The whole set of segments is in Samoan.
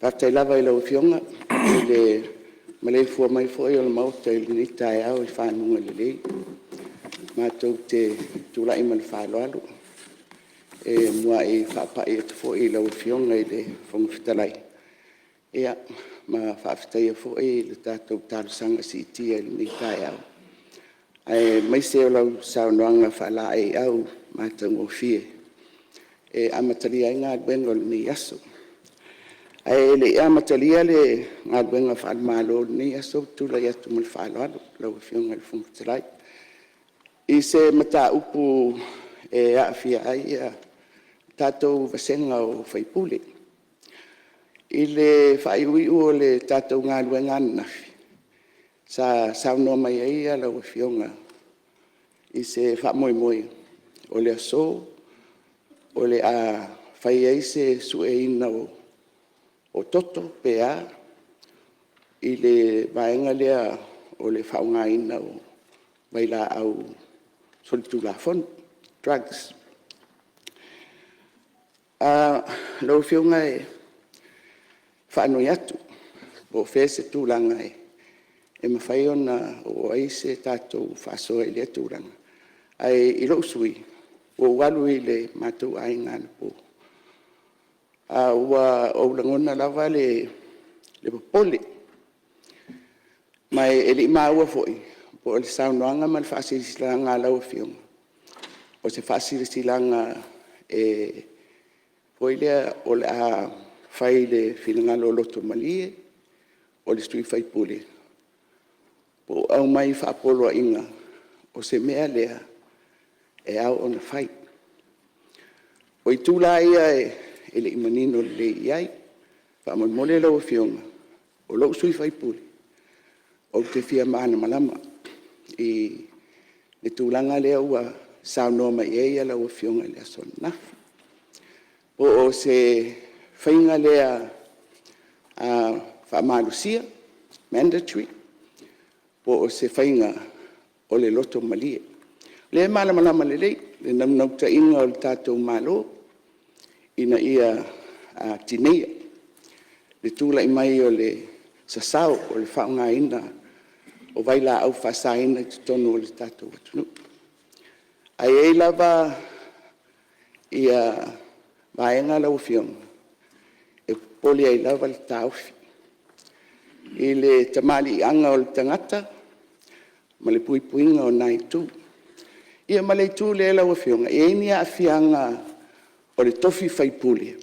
Faafetai lava i lau Afioga i le maleifua mai foi o le Maota i lenei taeao i faguga lelei. Matou te tulai ma le faaaloalo e muai faapai atu foi i lau Afioga i le Fofoga Fetalai ma faafetaia foi le tatou talosaga siitia i lenei taeao, aemaise o lau saunoaga faalaeiau matagofie e amatalia ai galuega o lenei aso. Ae le i amatalia le galuega faale-Malo i lenei aso, ou te tulai atu ma le faaaloalo lau Afioga i le Fofoga Fetalai, i se mataupu e aafia ai le tatou vasega o sui usufono. I le faaiuiu o le tatou galuega ananafi, sa saunoa mai ai lau Afioga i se faamoemoe o le aso o le a fai ai se sueina o toto pe a i le vaega lea o le faaaogaina o vailaau solitulafono, drugs. Lau Afioga e faanoi atu po o fea se tulaga e mafai ona oo i ai se tatou faasoa i lea tulaga. Ae i lou sui usufono, ua ou alu i le matou aiga anapo, ae ua ou lagona lava le popole, ma e le i maua foi po o le saunoaga ma le faasilasilaga a lau Afioga, o se faasilasilaga foi lea o le a fai i le finagalo lotomalie o le sui usufono, po o aumai faapoloaiga o se mea lea e ao ona fai. O itu la ia e le i manino lelei i ai. Faamolemole lau Afioga, o lou sui usufono, ou te fia malamalama i le tulaga lea ua saunoa mai ai lau Afioga i le aso ananafi. Po o se faiga lea faamalosia, mandatory po o se faiga o le loto malie. O lea e malamalama lelei le naunautaiga o le tatou Malo ina ia tineia le tulai mai o le sasao o le faaaogaina o vailaau faasaina i totonu o le tatou atunuu. Ae i ai lava vaega lau Afioga e popole ai lava le taofi i le tamaliiaga o le tagata ma le puipuiga o na itu. Ia ma le itu lea lau Afioga, e i ai ni aafiaga o le tofi faipule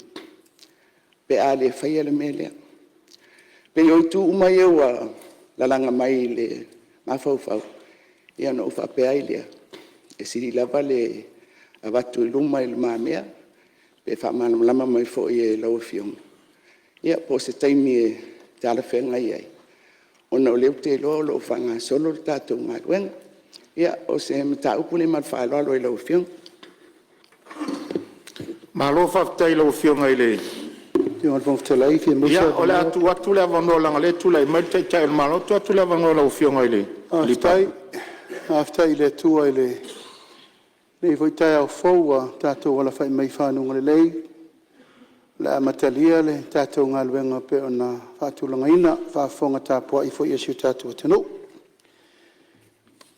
pe a le faia le mea lea? E pei o itu uma ia ua lalaga mai i le mafaufau, ia ona ou faapea ai lea, e sili lava le avatu i lumamea pe faamalamalama mai foi e lau Afioga, ia po o se taimi e talafeagai ai, ona o lea ou te iloa o lo o faagasolo le tatou galuega. Ia, o se mataupu lea ma le faaaloalo i lau Afioga. Malo faafetai i lau Afioga i le… Ia o le a tuu atu le avanoa leaga o lea e tulai mai le Taitai o le Malo. Tuu atu le avanoa i lau Afioga i le Palemia. Faafetai i le Atua i lenei foi taeao fou ua tatou alafai mai i fanuga lelei o le a amatalia le tatou galuega e pei ona faatulagaina, faafofoga tapuai foi a si o tatou atunuu.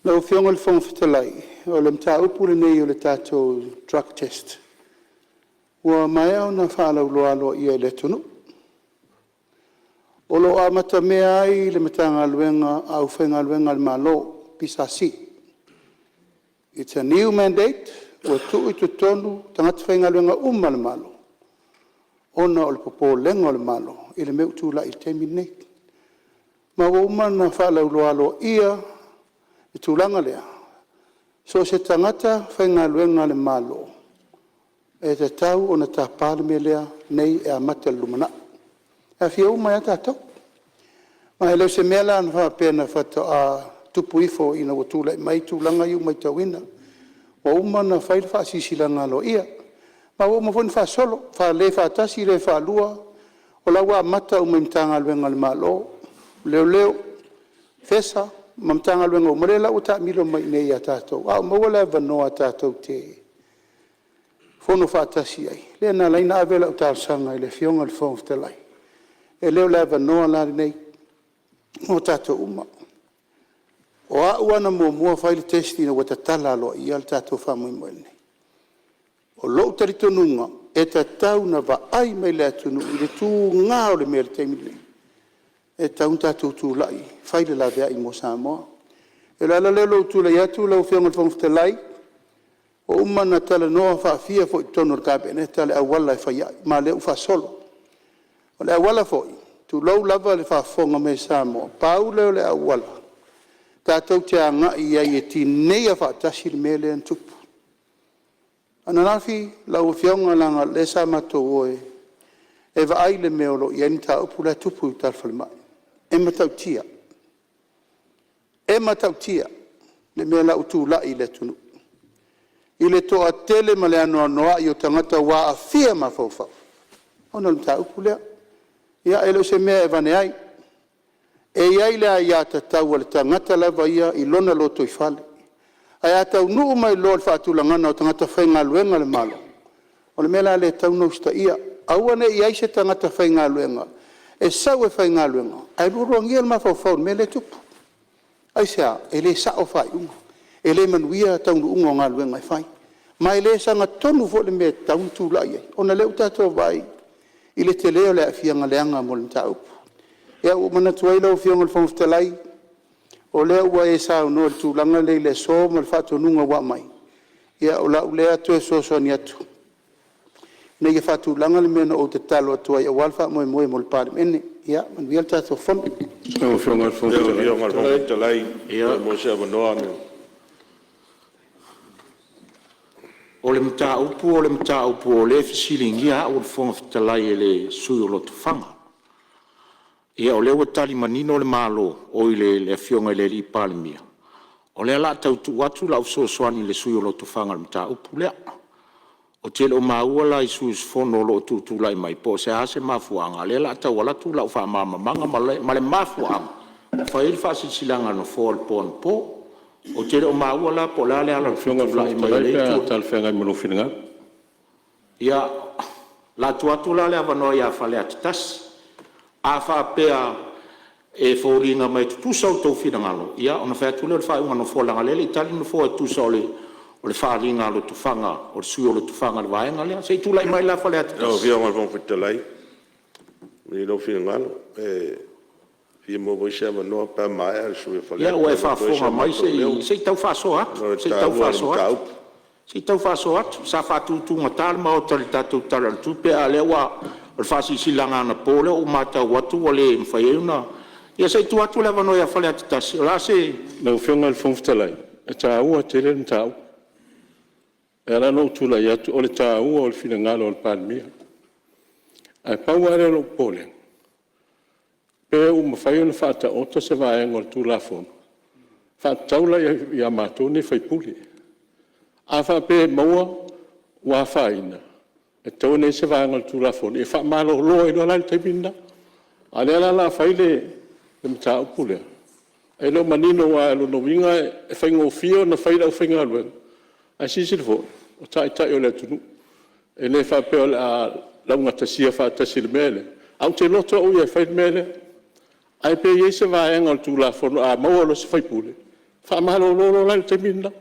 Lau Afioga i le Fofoga Fetalai, o le mataupu lenei o le tatou drug test, ua maea ona faalauiloa aloaia i le atunuu. O lo o amatamea ai le Matagaluega a le aufaigaluega a le Malo, PSC. It's a new mandate ua tuu i totonu tagata faigaluega uma a le Malo ona o le popolega o le Malo i le mea ua tulai i le taimi lenei. Ma ua uma ona faalauiloa aloaia le tulaga lea, so o se tagata faigaluega a le Malo, e tatau ona tapa le mea lea nei e amata i le lumanai, e aafia uma ai lava tatou. Ma e le o se mea la faapea faatoa tupu ifo ina ua tulai mai tulaga ia ua matauina. Ua uma ona fai le faasilasilaga aloaia, ma ua uma foi ona faasolo, e le faatasi le faalua, o la ua amata uma i Matagaluega a le Malo, Leoleo, FESA ma Matagaluega uma, lea la ua taamilo mai i inei ia tatou. A ua maua le avanoa tatou te fono faatasi ai, lea na ala ai ona ave lau talosaga i le Afioga i le Fofoga Fetalai, E le o le avanoa la lenei mo tatou uma. O au lava na muamua fai le test ina ua tatala aloaia le tatou faamoemoe lenei. O lou talitonuga e tatau ona vaai mai le atunuu i le tuga o le mea i le taimi lenei, e tatau ona tatou tulai e fai le laveai mo Samoa. O le ala lea o lou tulai atu lau Afioga i le Fofoga Fetalai, ua uma ona talanoa faafia foi i totonu o le Kapeneta le auala e fai ai, ma o lea ua faasolo. O le auala foi, tulou lava le faafofoga mai a Samoa, pau lea o le auala tatou te agai i ai e tineia faatasi le mea lea na tupu. O ananafi lau Afioga leaga o lea sa matou o e vaai le mea o lo o i ai le mataupu la e tupu i uta i le falemai. E matautia, e matautia le mea la ua tulai i le atunuu i le toatele ma le anoanoai o tagata ua aafia mafaufau ona o le mataupu lea. Ia e le o se mea e avane ai. E i ai le aiatatau a le tagata lava ia i lona lotoifale, ae a taunuu mai loa i le faatulagaga o tagata faigaluega a le Malo, o le mea la lea e tatau ona usitaia, aua ne i i ai se tagata faigaluega e sau e faigaluega ae lualuagia le mafaufau i le mea lea e tupu. Aisea? E le sao faaiuga, e le manuia taunuuga o galuega e fai, ma e le sagatonu foi le mea e tatau ona tulai ai, ona o lea ua tatou vaai i le tele o le aafiaga leaga mo le mataupu. Ia ua ou manatu ai lau Afioga i le Fofoga Fetalai, o lea ua e saunoa i le tulaga lea i le aso ma le faatonuga ua aumai, ia o lau lea toe fesoasoani atu ina ia faatulaga le mea na ou tatalo atu ai aua le faamoemoe mo le Palemene. Ia manuia le tatou Fono. Lau Afioga i le Fofoga Fetalai. O le mataupu o le mataupu o lea e fesiligia au o le Fofoga Fetalai e le sui usufono o Lotofaga. Ia o lea ua tali manino le Malo, oi le Afioga i le Palemia, o lea o le a tau tuu atu lau fesoasoani i le sui usufono o Lotofaga i le mataupu lea. Ou te le o maua la i sui usufono o lo o tutulai mai po o le a se mafuaaga lea o le a tau alu atu lau faamalamalamaga ma le mafuaaga na fai ai le faasilasilaga a le Nofoa i le po anapo. Ou te le o maua la po o le a le ala o le tutulai mai o lea Itu. Lau Afioga i le Fofoga Fetalai pe a talafeagai ma lou finagalo. Ia, o le a tuu atu la le avanoa ia Faleata 1. A faapea e foliga mai e tutusa outou finagalo, ia ona fai atu lea o le faaiuga a le Nofoa leaga o lea e le i tali le Nofoa e tusa o le faaaliga a Lotofaga, o le sui usufono o Lotofaga i le vaega lea. Se i tulai mai la Faleata 1. Lau Afioga i le Fofoga Fetalai, malie lou finagalo, e fia maua foi se avanoa pe a maea le sui usufono o Faleata Ia, ua e e avatu ai so faafofoga mai matou leo se i tau faasoa atu, ona o le se i tau taua o le faasoa atu. mataupu. Se i tau faasoa atu. Sa faatutugata le Maota i le tatou Tala o le Tupe, a o lea ua… o le faasilasilaga anapo lea ua matau atu ua le mafai ai ona… Ia se i tuu atu le avanoa ia Faleata 1. O le a se… Lau Afioga i le Fofoga Fetalai, e taua tele le mataupu. E ala ona ou tulai atu o le taua o le finagalo o le Palemia. Ae pau lava lea o lou popolega, pe ua mafai ona faataoto se vaega o le Tulafono e faatatau la ia matou nei sui usufono. A faapea e maua ua afaina, e tatau ona i ai se vaega o le Tulafono e faamalolo ai loa la i le taimi lena. A o lea la o le a fai le mataupu lea, e le o manino aua o lona uiga e faigofie ona fai e le aufaigaluega, ae silasila foi, o Taitai o le atunuu. E le faapea o le a laugatasia faatasi i le mea lea, ae ou te loto au ia e fai le mea lea. Ae pe i ai se vaega o le Tulafono a maua loa e se sui usufono, faamalolo loa la i le taimi lena.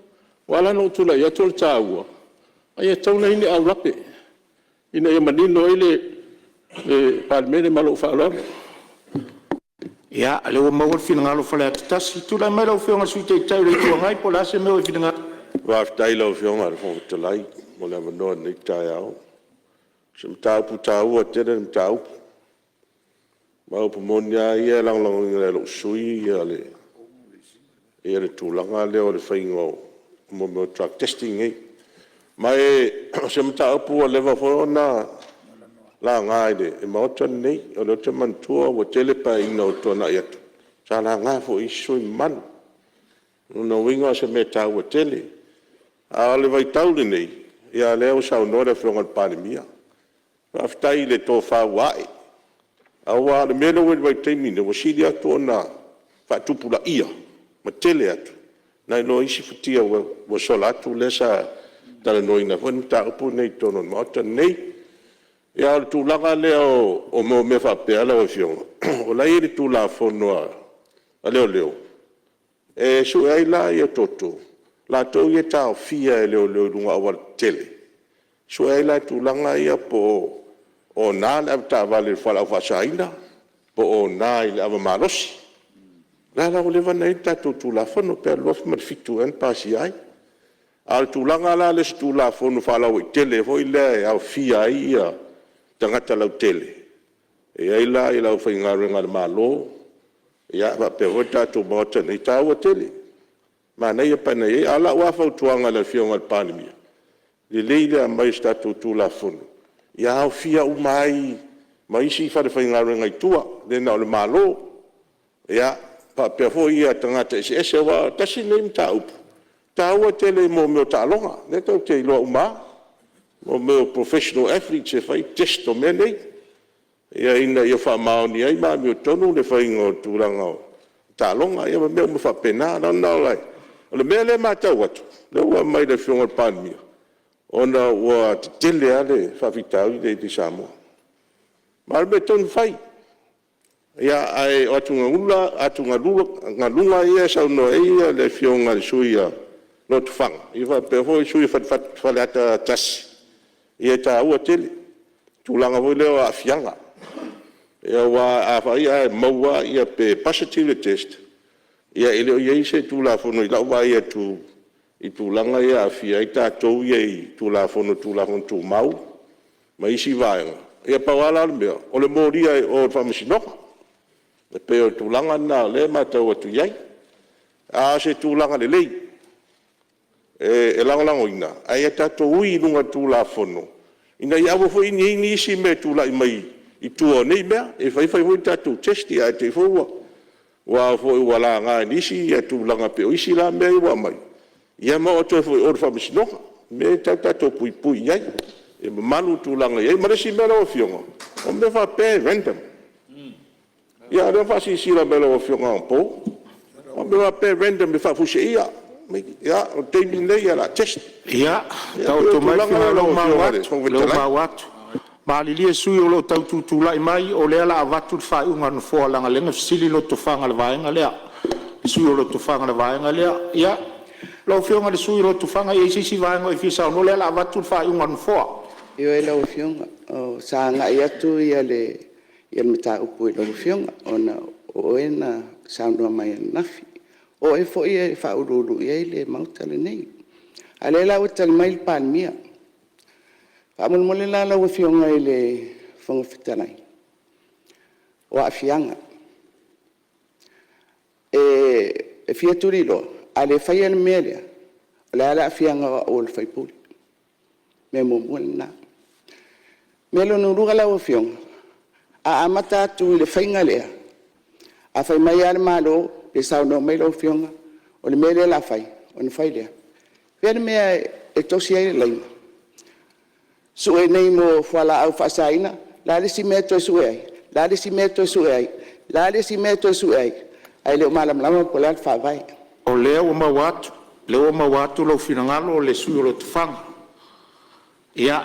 Ua ala la ona ou tulai atu o le taua, e tatau ona i ai ni aulape ina ia manino ai le Palemene. Ma lou faaaloalo. Ia, o lea ua maua le finagalo o Faleata 1. Tulai mai lau Afioga i le Sui Taitai o le Itu Agai po o le a se mea ua e finagalo ai. Faafetai i lau Afioga i le Fofoga Fetalai mo le avanoa i lenei taeao. O se mataupu taua tele le mataupu. Aua o le upu moni lava ia, e lagolagoina e lou sui usufono le tulaga lea o le faiga o mea o drug testing nei. Ma o se mataupu ua leva foi ona laga i le Maota lenei. O lea ou te manatua ua tele Paeaiga ua tuanai atu sa laga foi e isi sui usufono mamalu. O lona uiga o se mea e taua tele. A o le vaitau lenei, ia o lea ua saunoa le Afioga i le Palemia, faafetai i le tofa ua ae, aua o le mea lea ua i ai i le vaitaimi lenei, ua sili atu ona faatupulaia ma tele atu nai lo isi futia ua sola atu lea sa talanoaina foi le mataupu lenei i totonu o le Maota lenei. A o le tulaga lea o mea faapea lau Afioga, o la e i ai le Tulafono a Leoleo e sue ai la toto, latou ia e taofia e leoleo i luga o aualatetele, e sue ai la tulaga ia po o ona le avetaavale i le fualaau faasaina, po o ona i le ava malosi. O lea la ua leva ona i ai le tatou Tulafono, pe o le 2007 ea na pasia ai. A o le tulaga la lea i se Tulafono faalauaitele foi lea e aofia ai tagata lautele, e i ai la le aufaigaluega a le Malo faapea foi le tatou Maota nei, e taua tele, manaia pe ana i ai. A o lau lava fautuaga i le Afioga i le Palemia, lelei le aumai o se tatou Tulafono ia aofia uma ai ma isi falefaigaluega i tua, le na o le Malo, faapea foi tagata eseese. Aua tasi lenei mataupu e taua tele i mea o taaloga, lea tatou te iloa uma lava, o mea o professional athletes e fai test o mea nei, ina ia faamaoni ai ma amiotonu le faiga o tulaga o taaloga, ia ma mea uma faapena. O le mea lea e matau atu, lea ua aumai e le Afioga i le Palemia, ona ua tetele lava le faafitauli lea i Samoa. Ma o le mea tonu e fai. Ae o atugaluga ia e saunoa i ai le Afioga i le sui usufono o Lotofaga faapea foi le sui usufono o Faleata 1, ia e taua tele le tulaga foi lea o aafiaga. Aua afai ae maua pe positive le test, ia e le o i ai se Tulafono i lau vaai atu i tulaga ia e aafia ai tatou ia i Tulafono o Tulafono Tumau ma isi vaega. Ia pau lava la le mea, o le molia i o i le Faamasinoga. E pei o le tulaga lena o lea e matau atu i ai. A o se tulaga lelei e lagolagoina, ae ia tatou ui i luga o le Tulafono ina ia aua foi ne i i ai nisi mea e tulai mai i tua o nei mea. E fai fai foi tatou test ae te i foi ua laga e nisi tulaga e pei o isi la mea ia ua aumai, ia ma oo atu ai foi i o i le Faamasinoga. O mea ia e tatau ona tatou puipui i ai, ia mamalu le tulaga e i ai. Ma le isi mea lau Afioga, o mea faapea e random. Ia o lea na faasilasila mai e lau Afioga anapo, o mea faapea e random e faafuiseia. Ia, o le taimi lenei o le a test. Ia, E pei o taoto mai le tulaga lea finagalo, lau o Afioga i le Fofoga lea ua Fetalai. maua atu. Malilie sui usufono o lo o tau tutulai mai, o lea o le a avatu le faaiuga a le Nofoa leaga o lea na fesili Lotofaga i le vaega lea, le sui usufono o Lotofaga i le vaega lea. Ia, lau Afioga i le sui usufono o Lotofaga, e i ai se isi vaega o e fia saunoa? O lea o le a avatu le faaiuga a le Nofoa. Ioe lau Afioga, sa agai atu le mataupu i lau Afioga ona o oe na saunoa mai ananafi. O oe foi e faauluulu i ai le Maota lenei. A o lea la ua tali mai le Palemia. Faamolemole la lau Afioga i le Fofoga Fetalai, o aafiaga. E fia tuliloa, a le faia le mea lea, o le a le aafiaga o au o le sui usufono? Mea muamua lena. Mea lona lua lau Afioga, a amata atu i le faiga lea, a fai mai lava le Malo pe saunoa mai lau Afioga o le mea lea o le a fai, ona fai lea. O fea le mea e tosi ai le laina? Sue nei mo fualaau faasaina, o le a le isi mea e toe sue ai? O le a le isi mea e toe sue ai? O le a le isi mea e toe sue ai? Ae le o malamalama po o le a le faavae. O lea ua maua atu, o lea ua maua atu lou finagalo le sui usufono o Lotofaga. Ia, o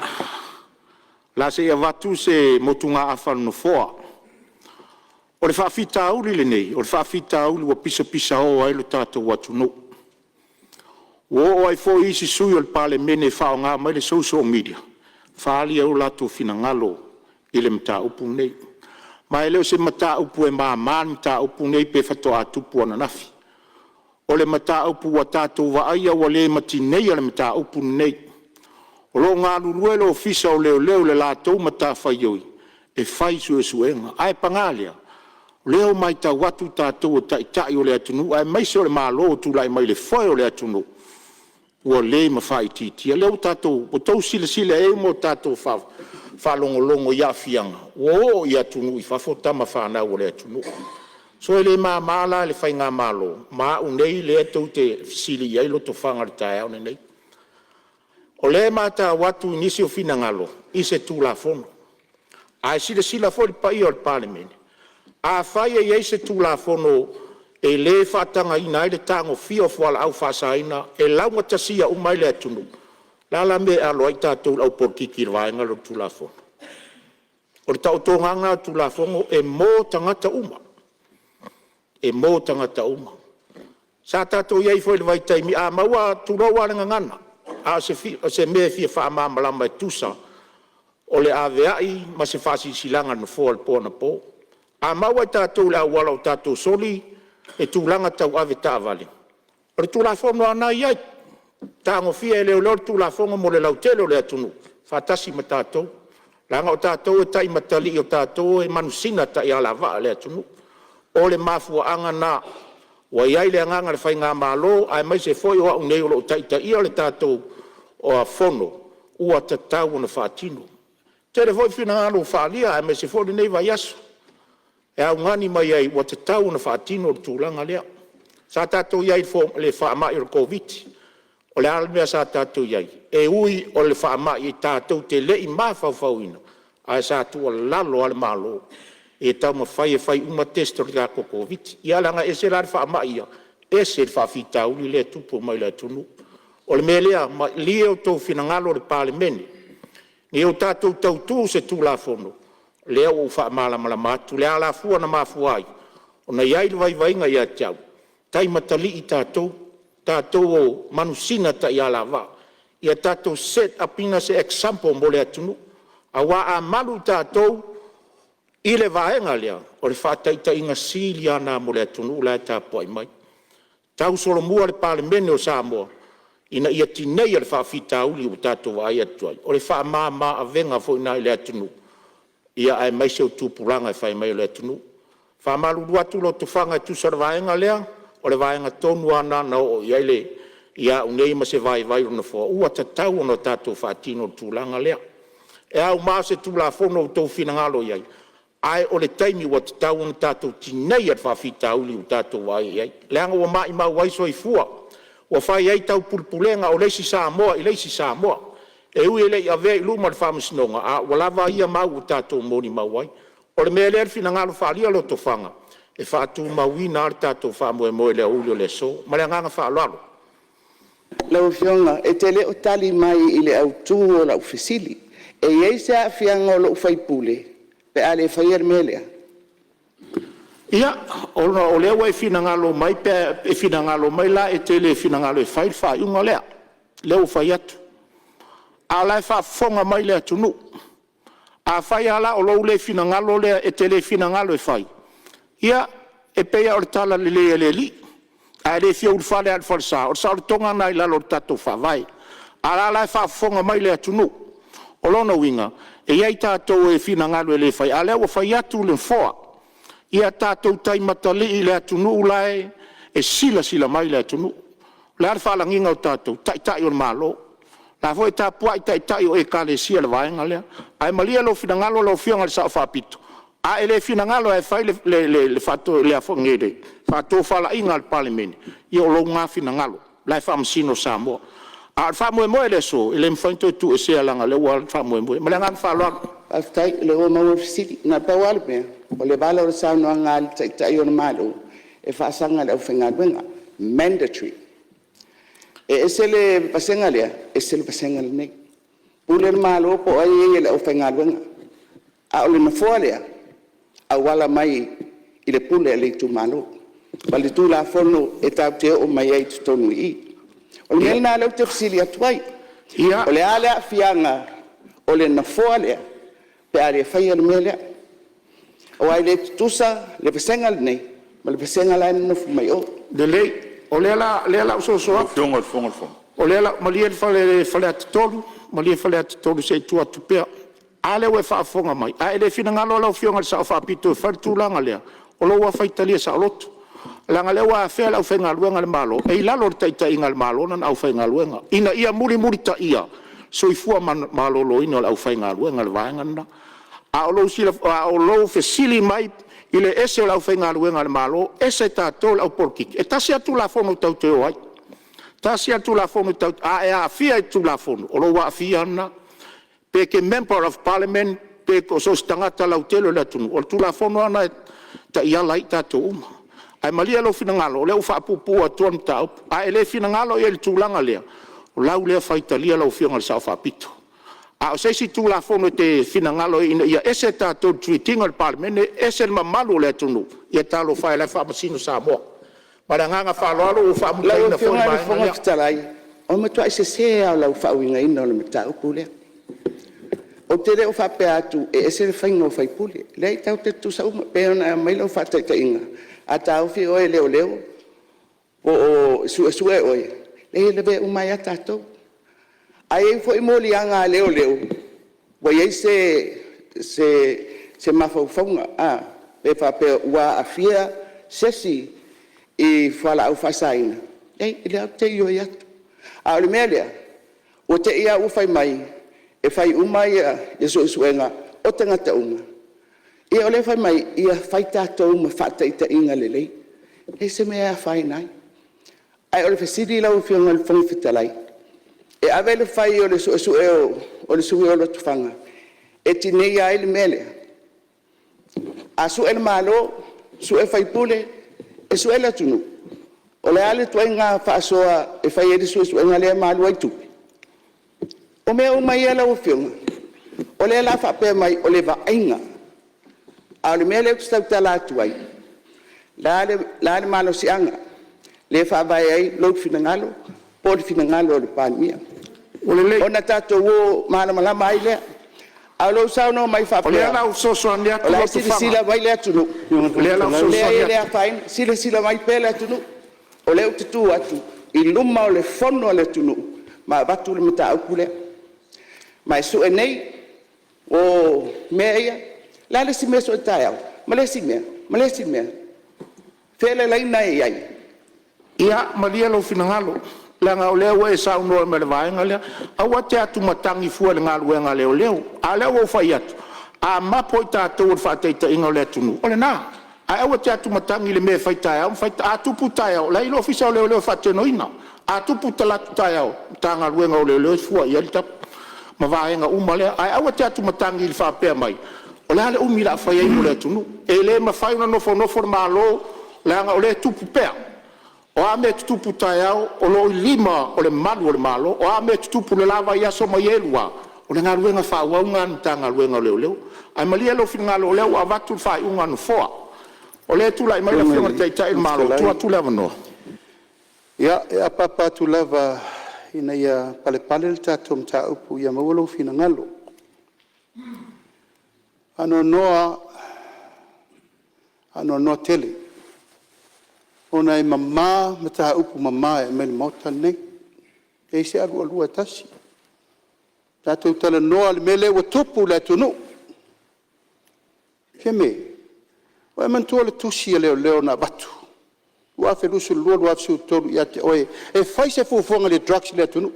le a se i avatu se motugaafa a le Nofoa. O le faafitauli lenei, o le faafitauli ua pisapisao ai lo tatou atunuu. Ua oo ai foi isi sui usufono o le Palemene e faaaoga mai le social media e faaali ai o latou finagalo i le mataupu lenei. Ma e le o se mataupu e mama le mataupu lenei pe faatoa tupu ananafi. O le mataupu ua tatou vaaia ua le ma tineia le mataupu lenei. O lo o galulue le Ofisa o Leoleo i le latou matafaioi e fai suesuega. Ae paga lea, o lea ua matau atu tatou o taitai o le atunuu aemaise o le Malo o tulai mai i le foe o le atunuu, ua le mafaitiitia. O lea ua outou silasila i ai ma tatou faalogologo i aafiaga ua oo i atunuu i fafo tamafanau a le atunuu. So e le mama la i le faigamalo ma au nei lea tou te fesili i ai Lotofaga i le taeao lenei. O lea e matau atu i nisi o finagalo i se Tulafono. Ae silasila foi le paia o le Palemene, afai e i ai se Tulafono e le faatagaina ai le tagofia o fualaau faasaina e laugatasia uma ai le atunuu, o le a la le mea e alo ai tatou le aupolokiki i le vaega lea o le Tulafono? O le taotoga a lena o le Tulafono e mo tagata uma, e mo tagata uma. Sa tatou i ai foi i le vaitaimi a maua, tulou lava le gagana, a o se mea e fia faamalamalama e tusa o le aveai ma se faasilasilaga a le Nofoa i le po anapo. A maua i tatou i le auala o tatou soli le tulaga tau avetaavale, o le Tulafono lava lena e i ai, e tagofia e leoleo le Tulafono mo le lautele o le atunuu faatasi ma tatou, leaga o tatou e taimatalii, o tatou e manusina taialavaa a le atunuu. O le mafuaaga lena ua i ai le agaga o le faigamalo aemaise foi o au nei o lo o taitaia le tatou Fono, ua tatau ona faatino. E tele foi finagalo ua faaalia aemaise foi lenei vaiaso e augani mai ai ua tatau ona faatino le tulaga lea. Sa tatou i ai i le faamai o le Koviti-19, o le a le mea sa tatou i ai? E ui o le faamai tatou te le i mafaufauina, ae sa tuualalo lava le Malo ia taumafai e fai uma test o le tatou Koviti-19. Ia leaga e ese la le faamai ia, ese le faafitauli lea e tupu mai i le atunuu. O le mea lea, malie outou finagalo le Palemene ia o tatou tautu se Tulafono lea ua ou faamalamalama atu le alafua na mafua ai ona i ai le vaivaiga ia te au, taimatalii tatou, tatou o manusina taialavaa. Ia tatou set up ina se example mo le atunuu, aua a malu tatou i le vaega lea, o le faataitaiga sili lava lena mo le atunuu la e tapuai mai. Tausolomua le Palemene o Samoa ina ia tineia le faafitauli ua tatou vaai atu ai, o le faamama-avega foi lena i le atunuu aemaise o tupulaga e fai mai o le atunuu. E faamalulu atu Lotofaga e tusa o le vaega lea, o le vaega tonu lava lena na oo i ai au nei ma se vaivai o le Nofoa, ua tatau ona tatou faatino le tulaga lea. E auma se Tulafono ua outou finagalo i ai, ae o le taimi ua tatau ona tatou tineia le faafitauli ua tatou vaai i ai, leaga ua maumau ai soifua, ua fai ai taupulepulega o le isi Samoa i le isi Samoa. E ui e le i avea i luma o le Faamasinoga, a ua lava ia mau ua tatou molimau ai. O le mea lea i le finagalo faaalia o Lotofaga, e faatumauina lava le tatou faamoemoe i le aoauli o le aso. Ma le agaga faaaloalo. Lau Afioga e te le o tali mai i le autu o lau fesili. E i ai se aafiaga o lou sui usufono pe a le faia le mea lea? Ia, ona o lea ua e finagalo mai pe a e finagalo mai la e te le finagalo e fai le faaiuga lea, lea ua fai atu. A o la e faafofoga mai le atunuu. Afai lava la o lou le finagalo lea e te le finagalo e fai, ia, e pei lava o le talalelei a le Alii, a e le fia ulufale lava i le falesa, o le saolotoga lena i lalo o le tatou Faavae. A o la e faafofoga mai le atunuu. O lona uiga, e i ai tatou e finagalo e le faia, a o lea ua fai atu le Nofoa, ia tatou taimatalii i le atunuu la e silasila mai le atunuu. O le a le faalagiga o tatou? O Taitai o le Malo. O la foi e tapuai Taitai o Ekalesia i le vaega lea. Ae malie lou finagalo lau Afioga i le Sao Faapito, a e le finagalo lava e fai le faatofalaiga a le Palemene, ia o lou lena finagalo, o la e faamasino Samoa. A o le faamoemoe i le aso, e le mafai ona toe tuuesea leaga o lea ua alu le faamoemoe. Ma le agaga faaaloalo. Faafetai o lea ua maua le fesili. Na o le pau lava le mea, o le vala o le saunoaga a le Taitai o le Malo, e faasaga i le aufaigaluega, mandatory. E ese le vasega lea, ese le vasega lenei. Pule le Malo po o ai e ia i le aufaigaluega, a o le nofoa lea, e auala mai i le pule a le itumalo ma le Tulafono e tatou te oo mai ai i totonu i i. O le mea lena o lea ou te fesili atu ai. O le a le aafiaga o le nofoa lea pe a le faia le mea lea? Aua e le tutusa le vasega lenei ma le vasega la e nonofo mai o. Lelei, o lea o le a ou soso atu. Malie Faleata 3, malie Faleata 3 se i tuu atu pea. A lea ua e faafofoga mai, a e le finagalo lau Afioga i le Sao Faapito e fai le tulaga lea, o lou lava faitalia saoloto, leaga o lea ua afea le aufaigaluega a le Malo, e i lalo o le taitaiga a le Malo lana aufaigaluega, ina ia mulimulitaia soifua maloloina o le aufaigaluega, o le vaega lena. A o lou fesili mai i le ese o le aufaigaluega a le Malo ese tatou le au polokiki, e tasi lava le Tulafono tatou te o ai. Tasi lava le Tulafono, a e aafia i le Tulafono, o lou aafia lava lena. Pe e te Member of Parliament pe so o se tagata lautele o le atunuu, o le Tulafono lava lena e taiala ai tatou uma. Ae malie lou finagalo, o lea ua faapuupuu atu le mataupu. A e le finagalo i ai i le tulaga lea, o lau lea faitalia lau Afioga i le Sao Faapito. A o se isi Tulafono e te finagalo ai ina ia ese tatou i le treat ina o le Palemene ese le mamalu o le atunuu, ia talofa e o la e faamasino Samoa. Ma le agaga faaaloalo ua Lau faamutaina foi le Afioga i le vaega Fofoga lea. Fetalai, o le matuai sese lava o lau faauigaina o le mataupu lea. Ou te le o faapea atu e ese le faiga o faipule. E leai tatou te tutusa uma. E pei ona e aumai lau faataitaiga, a taofi oe e leoleo po o suesue oe, e lavea uma ai lava tatou. A i ai foi moliaga a leoleo ua i ai se mafaufauga pe faapea ua aafia se isi i fualaau faasaina, leai o lea ou te ioe atu. A o le mea lea, ua te i lava ua fai mai e fai uma suesuega o tagata uma, ia o lea e fai mai, ia fai tatou ma faataitaiga lelei. E leai se mea e afaina ai. Ae o le fesili lau Afioga i le Fofoga Fetalai, e ave le fai o le suesue o le sui usufono o Lotofaga e tineia ai le mea lea? A sue le Malo, sue faipule, e sue le atunuu? O le a le ituaiga faasoa e fai ai le suesuega lea ma alu ai tupe? O mea uma ia lau Afioga, o lea o le a faapea mai o le vaaiga, a o le mea lea ou te tautala atu ai, o le a le malosiaga lea e faavae ai lou finagalo po o le finagalo o le Palemia? Ua lelei. Ona tatou o malamalama ai lea. A o lou saunoa mai O lea faapea o le a ou fesoasoani o atu la e Lotofaga. silasila mai le atunuu, O lea o le a ou leai fesoasoani e le atu. afaina. Silasila mai pea le atunuu, o lea ou te tu atu i luma o le Fono a le atunuu ma avatu le mataupu lea. Ma e sue nei o mea ia. O le a le isi mea e sue taeao? Ma le isi mea, ma le isi mea. O fea le laina e i ai? Ia malie lou finagalo, leaga o lea ua e saunoa mai i le vaega lea. Aua e te atumatagi fua i le galuega a leoleo. A o lea ua ou fai atu, a mapo i tatou o le faataitaiga o le atunuu, o lena. Ae aua e te atumatagi i le mea e fai taeao ma fai ta… A tupu taeao, o la e i ai le Ofisa o Leoleo e faatinoina. A tupu talaatu taeao, o le Matagaluega o Leoleo e fua i ai le tapu ma vaega uma lea. Ae aua e te atumatagi i le faapea mai o le a le umi o le a fai ai mo le atunuu. E le mafai ona nofonofo le Malo leaga o lea e tupu pea. O a mea e tutupu taeao, o lo o i lima o le malu o le Malo. O a mea e tutupu i le la vaiaso ma ia lua, o le galuega faaauau lena a le Matagaluega o Leoleo. Ae malie lou finagalo o lea ua avatu le faaiuga a le Nofoa. O lea e tulai mai le Lau Afioga Afioga i le i le Taitai o le Fofoga Malo, Fetalai… tuu atu le avanoa. Ia, e apaapa atu lava ina ia palepale le tatou mataupu ia maua lou finagalo. E faanoanoa lava, faanoanoa tele ona e mama mataupu mama e aumai i le Maota lenei, e leai se alualua e tasi. Tatou talanoa i le mea lea ua tupu i le atunuu. Fiame, ua e manatua le tusi a leoleo na avatu 2022/2023 ia te oe e fai se fuafuaga i le drugs i le atunuu?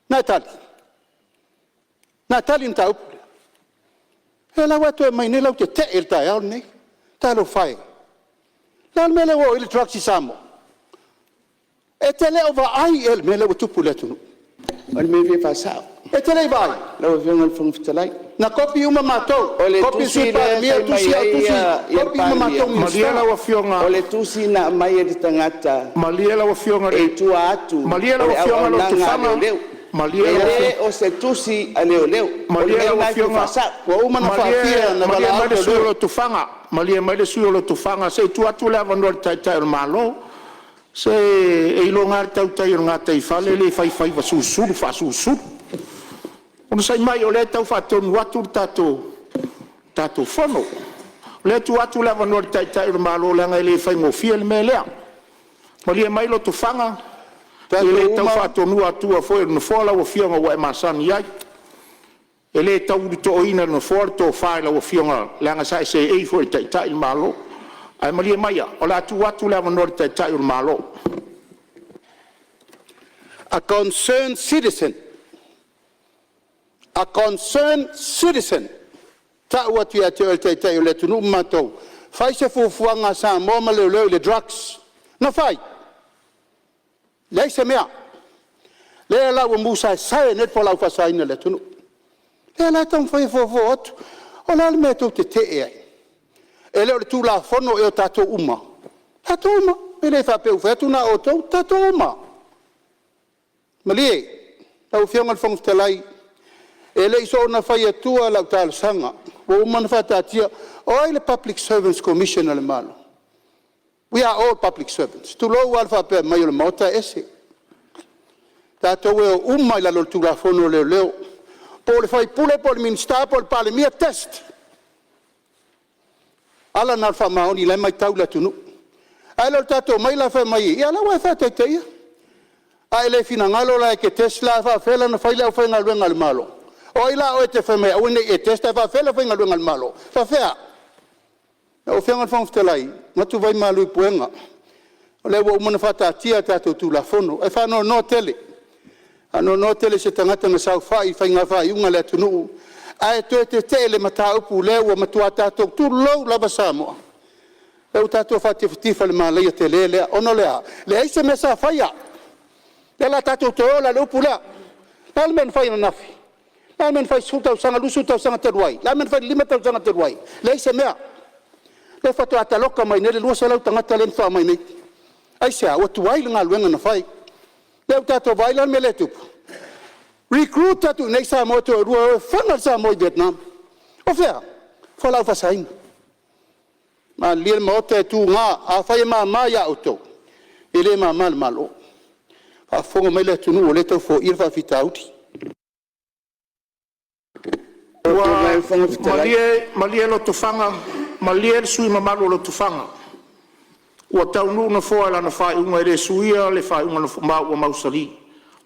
Na e tali? Na e tali i le mataupu lea? O lea la ua e toe aumai nei lau tetee i le taeao lenei. Talofa e! O le a le mea lea ua oo i ai le drugs i Samoa? E te le o vaai ea i le mea lea ua tupu i le atunuu? O le mea e fia faasao. E te le i vaai? Lau Afioga i le Fofoga Fetalai. Na kopi uma matou, O le kopi le tusi Sui lea Palemia, e fai tusi mai au, ai tusi, le kopi uma Palemia, matou Malie Minisita. lau Afioga, o le tusi na aumai e le tagata malie lau Afioga i e le… i tua atu Malie o lau le Afioga auaunaga a Lotofaga, leoleo. malie E lau le o se tusi a leoleo. O le Malie mea lau lena e fia Afioga, faasao. Ua uma ona faafia ona malie valaau mai le sui usufono o leoleo. Lotofaga, malie mai le sui usufono o Lotofaga, se i tuu atu le avanoa i le Taitai o le Malo. Se e iloga lava le tautai o le gataifale e le fai faiva sulusulu faasulusulu. Onosai mai o lea e tau faatonu atu le tatou Fono. O lea e tuu atu le avanoa i le Taitai o le Malo leaga e le faigofie le mea lea. Malie mai Lotofaga, e Tatou le tau uma, faatonuina atua foi e le Nofoa lau Afioga ua e masani ai. E le tau ulutoaina e le Nofoa le tofa i lau Afioga leaga sa e seei foi i e taitai le Malo. Ae malie maia o le a tuu atu le avanoa i le Taitai o le Malo. A concern citizen, a concern citizen tau atu ia te oe o le Taitai o le atunuu ma matou, fai se fuafuaga a Samoa ma Leoleo i le drugs. Na fai? Leai se mea. Lea la ua musaesae ai nei le fualaau faasaina i le atunuu. O lea la e taumafai e fofo atu. O le a le mea tou te tetee ai? E le o le Tulafono ea o tatou uma? Tatou uma. E le faapea ua fai atu na o outou, tatou uma. Malie lau Afioga i le Fofoga Fetalai, E le i soona fai atua lau talosaga ua uma ona faataatia. O ai le Public Servants Commission a le Malo? We are all public servants, tulou lava le faapea mai o le Maota e ese. Tatou e o uma lava i lalo o le Tulafono o Leoleo, po o le sui usufono po o le Minisita po o le Palemia, test. O ala na o le faamaoni o la e matau le atunuu. Ae le o le tatou omai la fai mai, ia o la e ua e faataitaia. A e le finagalo la e te test la, a faapefea la ona fai le aufaigaluega a le Malo? O ai la oe e te fai mai e aua ne i e test ae faapefea le aufaigaluega a le Malo? E faapefea? Lau Afioga i le Fofoga Fetalai, e manatu vaimalu i puega, o lea ua uma ona faataatia a tatou Tulafono. Ae faanoanoa tele, faanoanoa tele i se tagata na saofai i faiga faaiuga a le atunuu ae toe tetee i le mataupu lea ua matua tatou, tulou lava Samoa, lea ua tatou faatifatifa i le malaia tele lea. Ona o le a? Leai se mea sa faia. O lea o le a tatou toe o la i le upu lea. O le a le mea na fai ananafi? O le a le mea na fai i le 10 tausaga, 20 tausaga talu ai? O le a le mea na fai i le 5 tausaga talu ai? Leai se mea. O lea faatoa taloka mai nei le 200 tagata lea na faatoa omai nei. Aisea? Ua tuai le galuega na fai. Lea ua tatou vaai la i le mea lea e tupu, recruit atu i inei Samoa e toalua e o e fana le Samoa i Vietnam. O fea? O fualaau faasaina. Malilie le Maota e tuga, afai e mama ia outou, e le mama i le Malo. Faafofoga mai le atunuu o lea e tau foia le faafitauli. Ua malie Lotofaga, malie le sui usufono mamalu o Lotofaga, ua taunuu le Nofoa i lana faaiuga e le suia le faaiuga a le Nofoa ma ua mausali.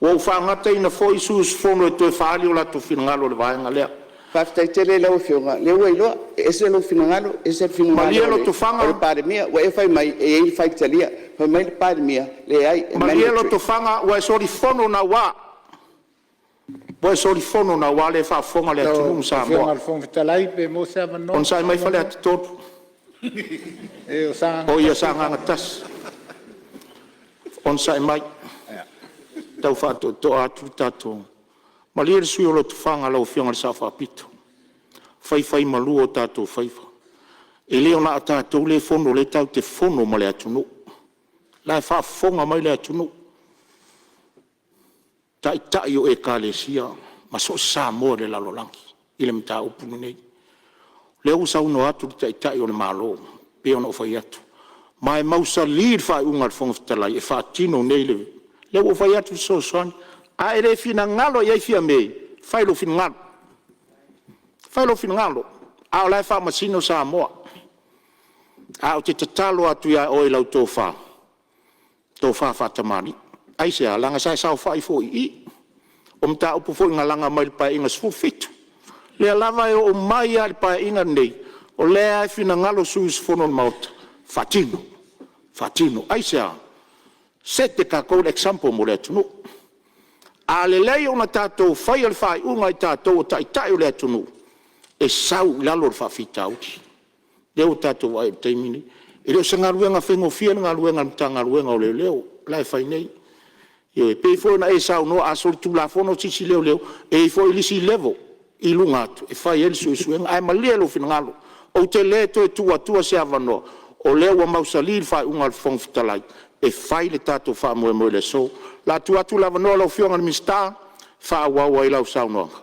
Ua ou faagataina foi sui usufono e toe faaali o latou finagalo i le vaega lea. Faafetai tele i lau Afioga, o lea ua iloa, e ese lou finagalo ese le Malie finagalo o le Lotofaga, Palemia. Ua e fai mai e i ai le faitalia, fai mai le Palemia, e leai, e malie mandatory. Lotofaga, ua e solifono naua. Ua e solifono naua, lea e faafofoga le atunuu Lau ma Afioga Samoa. i le Fofoga Fetalai pe maua se avanoa. Onosai mai Faleata 3. O Sagaga O 1. Sagaga 1, onosai mai, tau faatoatoa atu le tatou… Malie le sui usufono o Lotofaga lau Afioga i le Sao Faapito, faifaimalua o tatou faiva. E le na o tatou lea e fono o lea tatou te fono ma le atunuu. O la e faafofoga mai le atunuu, taitai o Ekalesia ma so o se Samoa i le lalolagi i le mataupu lenei. O lea ua saunoa atu le Taitai o le Malo pei ona ou fai atu, ma e mausali le faaiuga a le Fofoga Fetalai e faatino nei le… Lea ua ou fai atu e fesoasoani. A e le finagalo i ai Fiame, fai lou finagalo, fai lou finagalo, a o la e faamasino Samoa. Ae ou te tatalo atu ia oe i lau tofa, tofa faatamalii. Aisea? Leaga sa e saofai foi i i. O mataupu foi na laga mai le Paeaiga XVII, lea lava e oo mai lava i le Paeaiga lenei, o lea lava e finagalo sui usufono o le Maota, faatino, faatino. Aisea? Set e tatou le example mo le atunuu. A lelei ona tatou faia le faaiuga e tatou o taitai o le atunuu, e sau i lalo le faafitauli. Lea ua tatou vaai i ai i le taimi lenei. E le o se galuega faigofie le galuega a le Matagaluega o Leoleo la e fai nei. Ioe. E pei foi ona e saunoa a solitulafono se isi leoleo, e i ai foi le isi level i luga atu e fai ai le suesuega. Ae malie lou finagalo, ou te le toe tuu atua se avanoa, o lea ua mausali le faaiuga a le Fofoga Fetalai e fai le tatou faamoemoe i le aso. O le a tuu atu le avanoa i lau Afioga i le Minisita e faaauau ai lau saunoaga.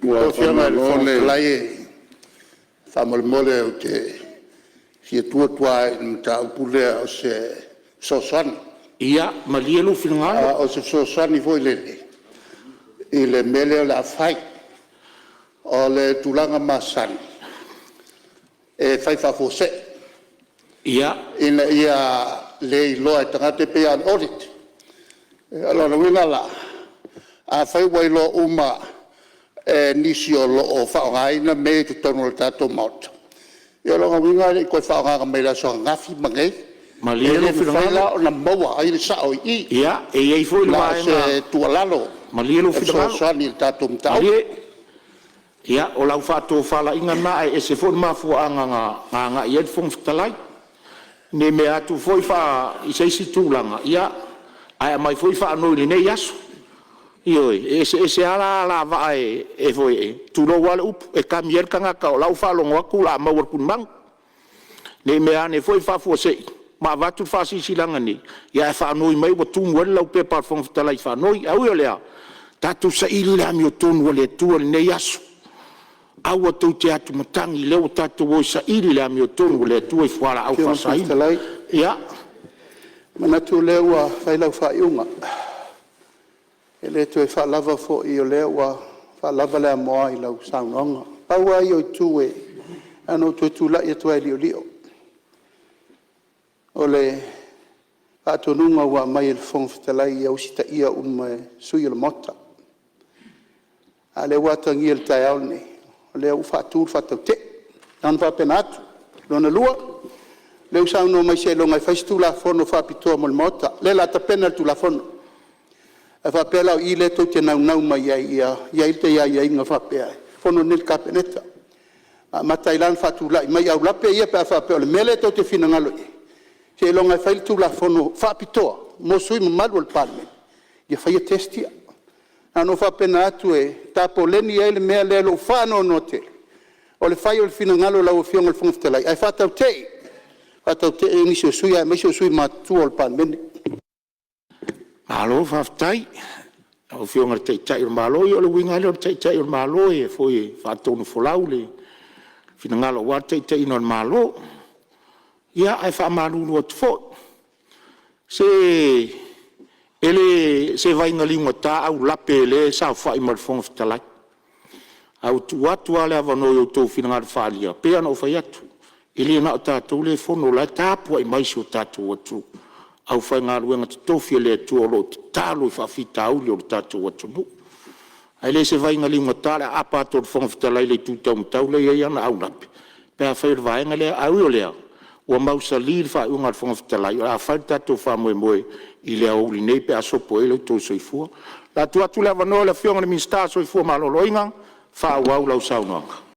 Lau Ua Afioga i le faamalo Fofoga le Fetalai, faamolemole ou te fia tu atu lava i le mataupu lea o se fesoasoani. Ia malie lou finagalo. O se fesoasoani foi lele i le mea lea o le a fai. O le tulaga masani e fai faafuasei Ia, ina ia le iloa e tagata, e pei lava o le audit. O lona uiga la, afai ua iloa uma e nisi o lo o faaaogaina mea ia i totonu o le tatou Maota, ia o lona uiga e le i toe faaaogaina mai le aso ananafi ma nei. Malie E lou le mafai finagalo. la ona maua ai le sao i i. Ia, e i ai foi le Na o vaega. se tuualalo Malie lou e finagalo. fesoasoani i le tatou mataupu. Malie. Ia, o lau faatofalaiga lena ae ese foi le mafuaaga na agai i ai le Fofoga Fetalai. Ne i mea atu foi i se isi tulaga, ia, ae aumai foi faanoi i lenei aso. Ioe. E eseese lava la alavaa e tulou lava le upu, e kami ai le tagata o la e ua faalogo atu o le a maua i le tulimanu. Ne i meaane foi faafuasei ma avatu le faasilasilaga nei, ae faanoi mai ua tumu ai le laupepa a le Fofoga Fetalai i faanoi. Ae ui o lea, tatou saili le amiotonu a le Atua i lenei aso. Aua tou te atumatagi, o lea ua tatou o e saili le amiotonu a le Atua i fualaau Lau Afioga i le Fofoga faasaina. Fetalai, Ia, e manatu o lea ua fai lau faaiuga. E le toe faalava foi o lea ua faalava le amoa i lau saunoaga. Pau lava ia o itu na ona ou toe tulai atu lava e liolio, o le faatonuga ua aumai e le Fofoga Fetalai ia usitaia uma e sui usufono o le Maota. A o lea ua atagia i le taeao lenei, o lea ua faatu le faatautee. Na ona faapena atu. Lona lua, o lea ua saunoa mai seiloga e fai se Tulafono faapitoa mo le Maota. O lea o le a tapena le Tulafono. A faapea la o i lea tou te naunau mai ai ia i ai aiaiga faapea, e fono nei le Kapeneta, amata ai la ona faatulai mai aulape ia pe a faapea o le mea lea tou te finagalo i ai, seiloga e fai le Tulafono faapitoa mo sui usufono mamalu o le Palemene ia faia test ia. Na ona ou faapena atu e tapoleni ai le mea lea i lou faanoanoa tele, o le fai o le finagalo o lau Afioga i le Fofoga Fetalai, ae faatautee, faatautee nisi o sui usufono aemaise o sui usufono matutua o le Palemene. Malo faafetai i lau Afioga i le Taitai o le Malo. Ia o le uiga lava lea o le Taitai o le Malo, e faatonufolau le finagalo aua le taitaiga o le Malo. Ia, ae faamalulu atu foi, se e le o se vaaiga liugata aulape o lea e saofai ma le Fofoga Fetalai. Ae ua tuu atu lava le avanoa i outou finagalo faaalia, e pei lava ona ou fai atu, e le na o tatou lea e fono, o la e tapuai mai si o tatou atunuu, aufaigaluega totofi a le Atua o lo o tatalo i faafitauli o le tatou atunuu. Ae le o se vaaiga liugata le aapa atu o le Fofoga Fetalai i le itu taumatau lea e i ai ana aulape, pe afai o le vaega lea. Ae ui o lea, ua mausali le faaiuga a le Fofoga Fetalai o le a fai le tatou faamoemoe i le aoauli nei pe a sopo ai lo outou soifua. O le a tuu atu le avanoa i le Afioga i le Minisita o le Soifua Maloloina e faaauau lau saunoaga.